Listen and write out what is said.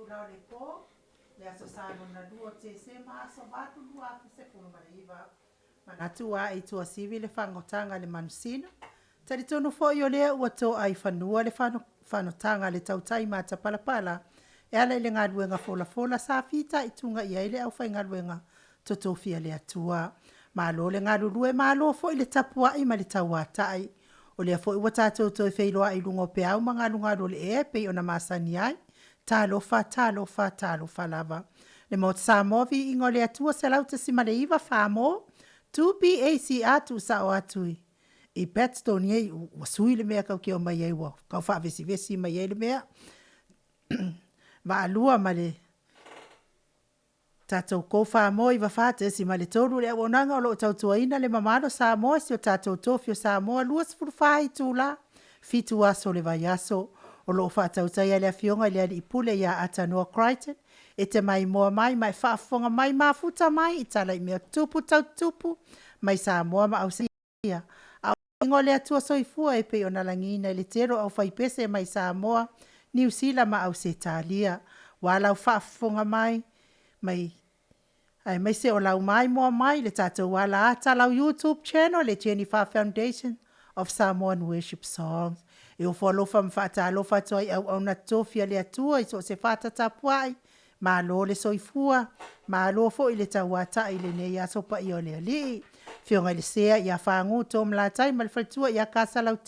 itula o le po, le Aso Sa lona lua o Tesema aso 8 2019. Manatu ua ae i Tuasivi le fagotaga a le Manusina, talitonu foi o lea ua to'a i fanua le fanotaga a le tautai matapalapala e ala i le galuega folafola sa fitaituga i ai le aufaigaluega totofi a le Atua. Malo le galulue, malo foi le tapuai ma le tauatai. O lea foi ua tatou toe feiloai i luga o peau ma galugalu o le ea e pei ona masani ai. Talofa, talofa, talofa lava. Le Maota Samoa, viiga o le Atua 100.9 Samoa, 2PACR tuusao atu i Batstone nei ua sui le mea tatou te omai ai ua tau faavesivesi mai ai le mea. Vaalua ma le tatou Go Samoa 94.3 le auaunaga o lo o tautuaina le mamalu o Samoa, si o tatou tofi o Samoa, 24 itula, 7 aso o le vaiaso. O lo o faatautaia e le Afioga i le Alii Pule ia Ata Noah Crichton. E te maimoa mai ma e faafofoga mai, mafuta mai i tala i mea tutupu tau tutupu mai Samoa ma Ausetalia. A o le Atua Soifua e pei ona lagiina i le tele o aufaipese mai Samoa, Niu Sila ma Ausetalia. Ua lau faafofoga mai aemaise o lau maimoa mai i le tatou alaata, lau YouTube Channel, le Tenifa Foundation of Samoan Worship Songs. E ofo alofa ma faatalofa atu ai i auauna totofi a le Atua i so o se fata tapuai, malo le soifua, malo foi le tauatai i lenei aso paia o le Alii. Afioga i le Sea ia Fagu Tom Latai ma le faletua ia Kasalautele.